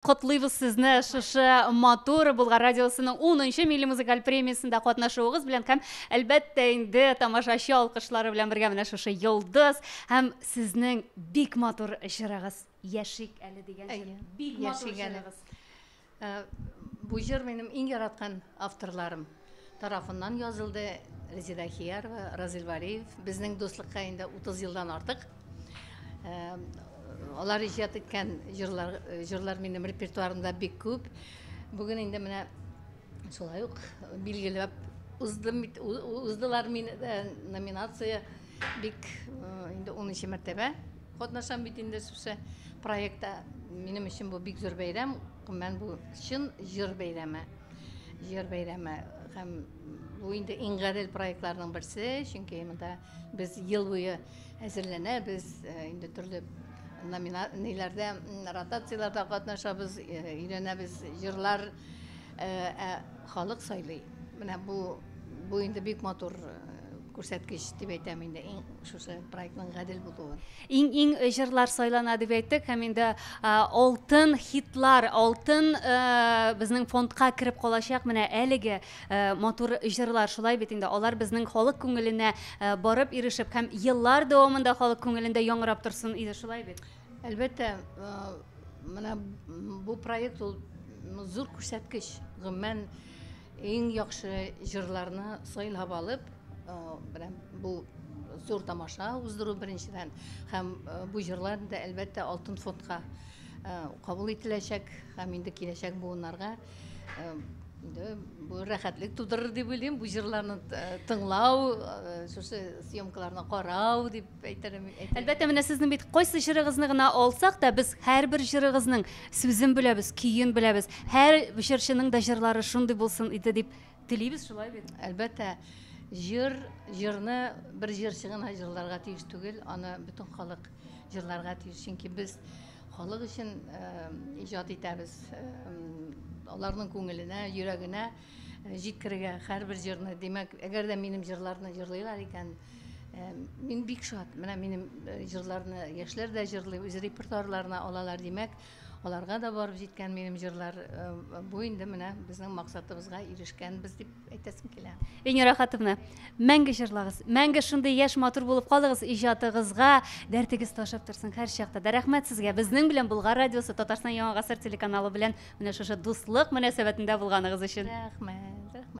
Котлыйбыз сезне шушы матур Болгар радиосының 10 нчы милли музыкаль премиясендә катнашуыгыз белән һәм, әлбәттә инде, тамашачы алкышлары белән бергә менә шушы йолдыз һәм сезнең бик матур җырыгыз Яшик әле дигән җыр. Бик матур җырыгыз. Бу җыр минем иң яраткан авторларым тарафыннан язылды. Резеда Хиярова, Разил Валиев. Безнең дуслыкка инде 30 елдан артык. Алар иҗат иткән җырлар, җырлар минем репертуарымда бик күп. Бүген инде менә шулай ук билгеләп уздым, уздылар мине номинация бик инде 10 мәртәбә катнашам бит инде шушы проектта. Минем өчен бу бик зур бәйрәм, гомумән бу чын җыр бәйрәме. Җыр бәйрәме һәм бу инде иң гадел проектларның берсе, чөнки монда без ел буе әзерләнәбез, инде төрле ниләрдә, ротацияләрдә катнашабыз, өйрәнәбез җырлар, ә халык сайлый. Менә бу бу инде бик матур күрсәткеч дип әйтәм инде, иң шушы проектның гадел булуын. Иң-иң җырлар сайлана дип әйттек һәм инде алтын хитлар, алтын безнең фондка кереп калачак менә әлеге матур җырлар, шулай бит инде, алар безнең халык күңеленә барып ирешеп һәм еллар дәвамында халык күңелендә яңгырап торсын иде, шулай бит? Әлбәттә, менә бу проект ул зур күрсәткеч, гомумән, иң яхшы җырларны сайлап алып, менә бу зур тамаша уздыру беренчедән, һәм бу җырлар да әлбәттә алтын фондка кабул ителәчәк һәм инде киләчәк буыннарга инде бу рәхәтлек тудырыр дип уйлыйм, бу җырларны тыңлау, шушы съемкаларны карау дип әйтер. Әлбәттә, менә сезнең бит кайсы җырыгызны гына алсак та, без һәрбер җырыгызның сүзен беләбез, көен беләбез. Һәр җырчының да җырлары шундый булсын иде дип телибез, шулай бит? Әлбәттә, җыр, җырны бер җырчы гына җырларга тиеш түгел, аны бөтен халык җырларга тиеш, чөнки без халык өчен иҗат итәбез. Аларның күңеленә, йөрәгенә җиткерергә һәрбер җырны. Димәк, әгәр дә минем җырларны җырлыйлар икән, мин бик шат. Менә минем җырларны яшьләр дә җырлый, үз репертуарларына алалар. Димәк, аларга да барып җиткән минем җырлар. Бу инде менә безнең максатыбызга ирешкәнбез дип әйтәсем килә. Венера Хатовна, мәңге җырлагыз, мәңге шундый яшь, матур булып калыгыз, иҗатыгызга дәртегез ташып торсын һәрчакта да. Рәхмәт сезгә, безнең белән Болгар радиосы, Татарстан Яңа гасыр телеканалы белән менә шушы дуслык мөнәсәбәтендә булганыгыз өчен. Рәхмәт, рәхмәт.